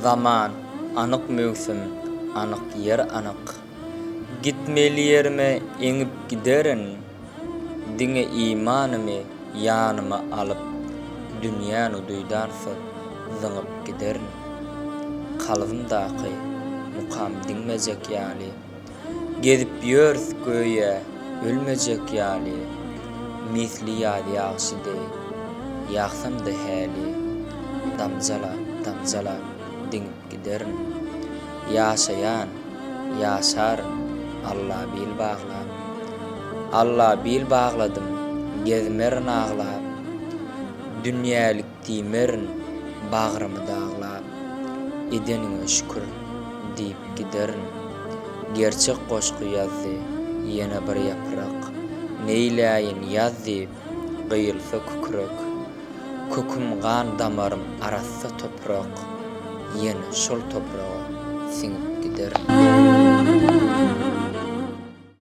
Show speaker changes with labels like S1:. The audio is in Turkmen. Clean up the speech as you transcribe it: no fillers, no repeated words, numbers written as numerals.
S1: Zaman anyk möwsüm anyk ýer anyk. Gitmeli ýerime eňip giderin. Diňe imanymy ýanyma alyp, dünýäni duýdansyz zyňyp giderin. Kalbymdaky mukam diňmejek ýaly. Gezip ýörüs göýä ölmejek ýaly, Misli ýaz ýagşy deý, ýagsam-da häli, Damjalap, damjalap diňip giderin. Ýaşaýan, ýaşaryn Alla bil baglap. Alla bil bagladym, gezmerin aglap. Dünýälik diýmerin bagrymy daglap. Edeniňe şükür diýip giderin. Gerçek goşgy ýazdy ýene bir ýaprak. Neýläýin ýaz diýip gyýylsa kükrek. Köküm gan damarym arassa toprak. Ýene şol topraga siňip giderin.